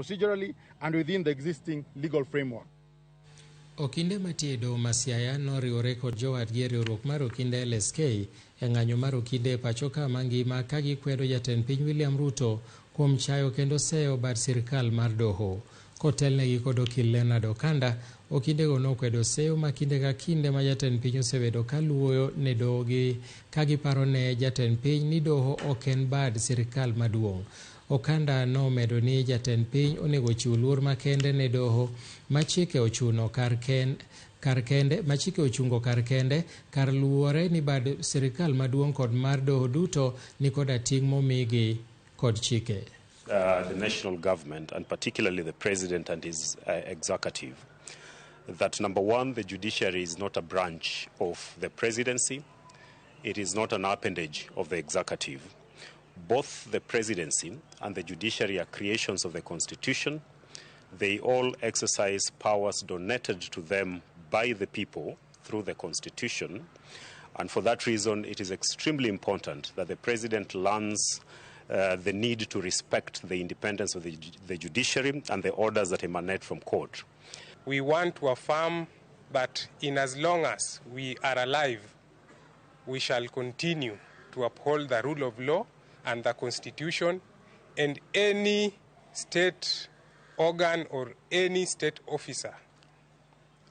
procedurally and within the existing legal framework. Okinde matiyo e doho ma Siaya noriwore kod jowadgi e riwruok mar okinde LSK e ng'anyo mar okinde e pacho ka mangima ka gikwedo jatend piny William Ruto kuom chayo kendo seyo bad sirkal mar doho. Kotelnegi kod okil Leonard Okanda, okindego nokwedo seyo ma kinde ka kinde ma jatend piny osebedo ka luoyo ne doho gi ka giparo ne jatend piny ni doho ok en bad sirkal maduong'. Okanda nomedo ni jatend piny onego chiw luor makende ne doho ma chike ochuno kar ken kar kende ma chike ochungo kar kende kar luwore ni bad sirkal maduong' kod mar doho duto ni koda ting' momigi kod chike. The national government, and particularly the president and his executive, that number one, the judiciary is not a branch of the presidency, it is not an appendage of the executive. Both the presidency and the judiciary are creations of the constitution. They all exercise powers donated to them by the people through the constitution. And for that reason, it is extremely important that the president learns the need to respect the independence of the judiciary and the orders that emanate from court. We want to affirm that in as long as we are alive, we shall continue to uphold the rule of law and the constitution, and any state organ or any state officer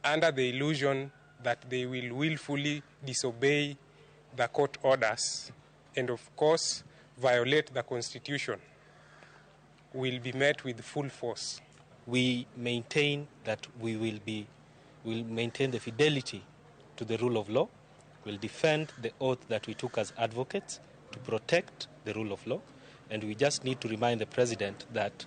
under the illusion that they will willfully disobey the court orders and, of course, violate the constitution will be met with full force. We maintain that we will maintain the fidelity to the rule of law. We'll defend the oath that we took as advocates to protect the rule of law. And we just need to remind the president that